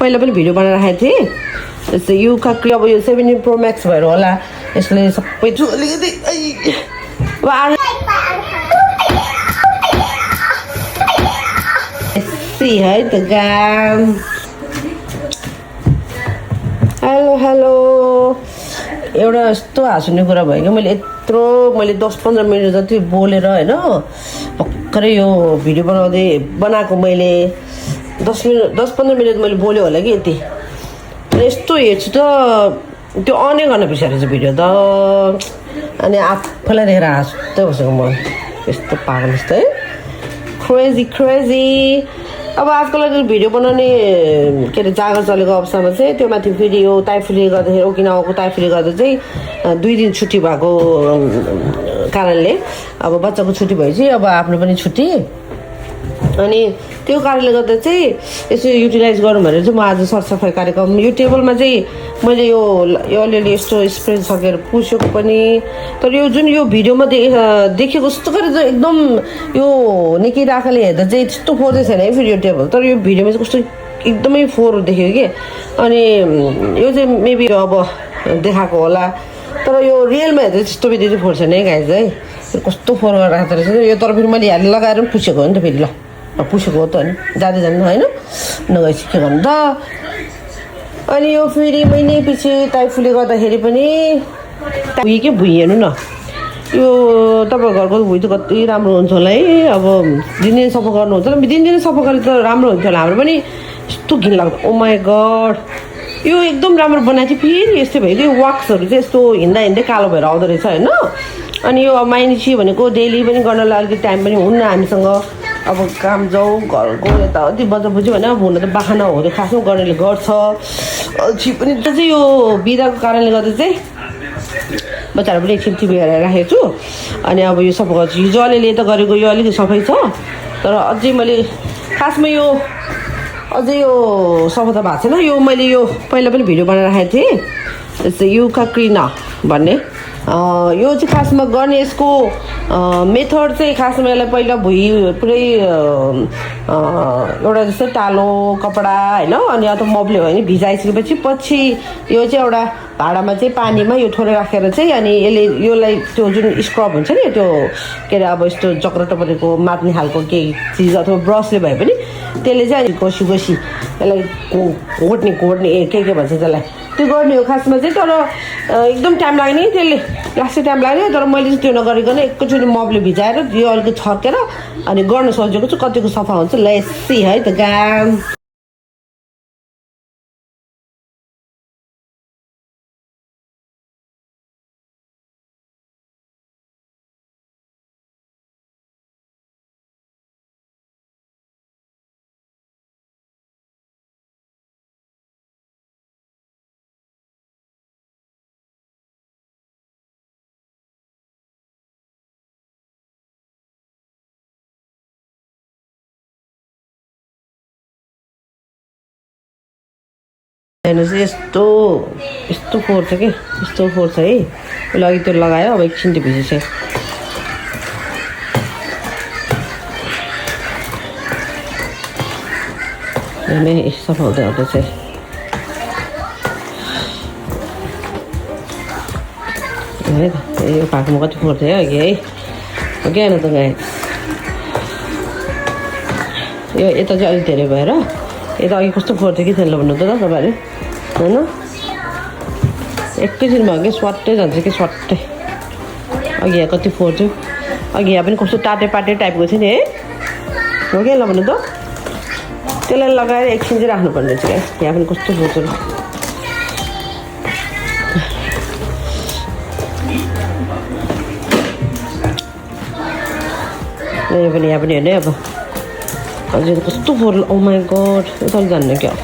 पहिला पनि भिडियो बनाएर राखेको थिएँ जस्तै यो काक्री अब यो 17 Pro Max भएर होला यसले सबै छु अलिकति है त गाम हेलो एउटा यस्तो हाँस्ने कुरा भयो कि मैले 10-15 मिनट जति बोलेर होइन भर्खरै यो भिडियो बनाएको मैले 10-15 मिनट मैले बोल्यो होला कि यति यस्तो हेर्छु त त्यो अनै गर्न बिर्सेको भिडियो त अनि आफूलाई देखेर हाँस्दै बसेको म यस्तो पागल जस्तो है क्रेजी अब आजकल भिडियो बनाउने के अरे जागर चलेको अवस्थामा चाहिँ त्यो माथि फेरि यो टाइफोइडले गर्दाखेरि ओकिनावाको टाइफोइडले गर्दा चाहिँ 2 दिन छुट्टी भएको कारणले अब बच्चाको छुट्टी भएपछि अब आफ्नो पनि छुट्टी अनि त्यो कारणले गर्दा चाहिँ यसो युटिलाइज गरौँ भनेर चाहिँ म आज सरसफाइ कार्यक्रम यो टेबलमा चाहिँ मैले यो अलिअलि यस्तो स्प्रे सकेर पुसेको पनि तर यो जुन यो भिडियोमा देखेको जस्तो गरी चाहिँ एकदम यो निकै राखाले हेर्दा चाहिँ त्यस्तो फोहोर छैन है फेरि यो टेबल तर यो भिडियोमा चाहिँ कस्तो एकदमै फोहोर देख्यो कि अनि यो चाहिँ मेबी अब देखाएको होला तर यो रियलमा हेर्दा त्यस्तो बेसी चाहिँ फोहोर छैन है गाइज है कस्तो फोहोर गरेर राख्दो रहेछ यो तर फेरि मैले हालेर लगाएर पनि पुसेको हो नि त फेरि ल पुसेको हो त अनि जाँदै जानु होइन नगएपछि के गर्नु त अनि यो फेरि महिनै पछि टाइफोइडले गर्दाखेरि पनि भुइँ के भुइँ हेर्नु न यो तपाईँको घरको भुइँ त कति राम्रो हुन्छ होला है अब दिनदिनै सफा गर्नुहुन्छ दिनदिनै सफा गरे त राम्रो हुन्छ होला हाम्रो पनि यस्तो घिनलाग्दो ओ माई गड यो एकदम राम्रो बनाएको थियो फेरि यस्तै भयो कि वाक्सहरू चाहिँ यस्तो हिँड्दै कालो भएर आउँदो रहेछ होइन अनि यो माइनिसी भनेको डेली पनि गर्नलाई अलिकति टाइम पनि हुन्न हामीसँग अब काम जाउँ घरको यताउति बजाबुजी भने अब हुन त बाहना हो खासमा गर्नेले गर्छ अल्छी पनि त चाहिँ यो बिदाको कारणले गर्दा चाहिँ बच्चाहरू पनि एकछिन टिभी हेरेर राखेको छु अनि अब यो सफा गर्छु हिजो अलिअलि यता गरेको यो अलिकति सफै छ तर अझै मैले खासमा यो अझै यो सफा त भएको छैन यो मैले यो पहिला पनि भिडियो बनाएर राखेको थिएँ जस्तै युकाक्रिना भन्ने यो चाहिँ खासमा गर्ने यसको मेथड चाहिँ खासमा यसलाई पहिला भुइँ पुरै एउटा जस्तै टालो कपडा होइन अनि अथवा मब्ले हो भने भिजाइसकेपछि पछि यो चाहिँ एउटा भाँडामा चाहिँ पानीमा यो थोरै राखेर चाहिँ अनि यसलाई त्यो जुन स्क्रब हुन्छ नि त्यो के अरे अब यस्तो चक्रट परेको मात्ने खालको केही चिज अथवा ब्रसले भए पनि त्यसले चाहिँ घोसी यसलाई घोट्ने के भन्छ त्यसलाई त्यो गर्ने हो खासमा चाहिँ तर एकदम टाइम लाग्ने त्यसले लास्टै टाइम लाग्यो तर मैले चाहिँ त्यो नगरिकन एकैचोटि मबले भिजाएर यो अलिकति छर्केर अनि गर्न सोचेको छु कतिको सफा हुन्छ लेसी है त गाम हेर्नुहोस् यस्तो फोहोर छ कि यस्तो फोहोर छ है उसले अघि त्यो लगायो अब एकछिन त्यो भिजेछ सफा हुँदै चाहिँ है त यो भागमा कति फोहोर थियो अघि है अघि आएन त गाई यो यता चाहिँ अलिक धेरै भएर यता अघि कस्तो फोहोर थियो कि थिएन भन्नु त तपाईँहरूले होइन एकैछिनमा कि स्वाट्टै जान्छ कि स्वाट्टै अघि यहाँ कति फोहोर थियो अघि यहाँ पनि कस्तो टाटे टाइपको थियो नि है हो कि ल भन्नु त त्यसलाई लगाएर एकछिन चाहिँ राख्नुपर्ने रहेछ क्या यहाँ पनि कस्तो फोहोर छ यहाँ पनि हेर्ने अब अझै कस्तो फोहोर ओ माई गड यसरी जान्ने क्या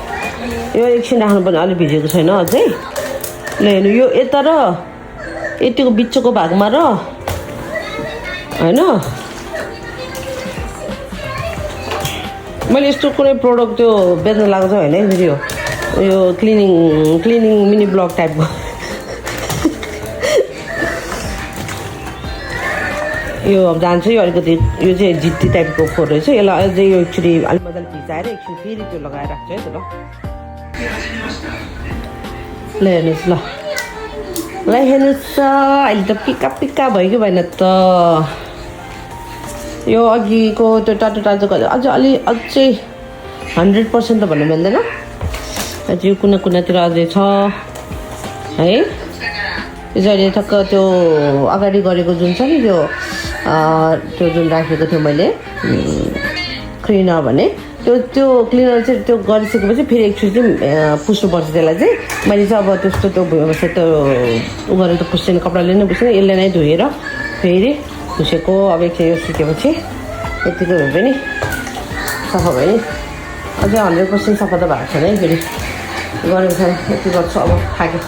यो एकछिन राख्नुपर्ने अलिक भिजेको छैन अझै ल हेर्नु यो यता र यतिको बिचको भागमा र होइन मैले यस्तो कुनै प्रोडक्ट त्यो बेच्न लाग्छ होइन फेरि यो क्लिनिङ मिनी ब्लग टाइपको यो अब जान्छ यो अलिकति यो चाहिँ जित्ती टाइपको फोहोर रहेछ यसलाई अझै यो एकचोटि अलिक मजाले भिजाएर एकछिन फेरि त्यो लगाएर राख्छु है त ल ल हेर्नुहोस् ल हेर्नुहोस् अहिले त पिका पिका भयो कि भएन त यो अघिको त्यो टाटो टाटोको अझै 100% त भन्नु मिल्दैन अझै यो कुना कुनातिर अझै छ है यो चाहिँ अहिले ठक्क त्यो अगाडि गरेको जुन छ नि त्यो जुन राखेको थियो मैले क्लिनर भने त्यो क्लिनर चाहिँ त्यो गरिसकेपछि फेरि एकचोटि पुस्नुपर्छ त्यसलाई चाहिँ मैले चाहिँ अब त्यस्तो त्यो त्यो उ गरेर त पुस्दैन कपडाले नै पुस्दैन यसले नै धोएर फेरि पुसेको अब एकछिन यो सुकेपछि यतिको भए पनि सफा भयो नि अझै 100% सफा त भएको छैन है फेरि गरेको छैन यति गर्छु अब थाक्यो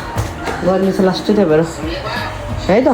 गर्नु छ लास्ट त्यही भएर है त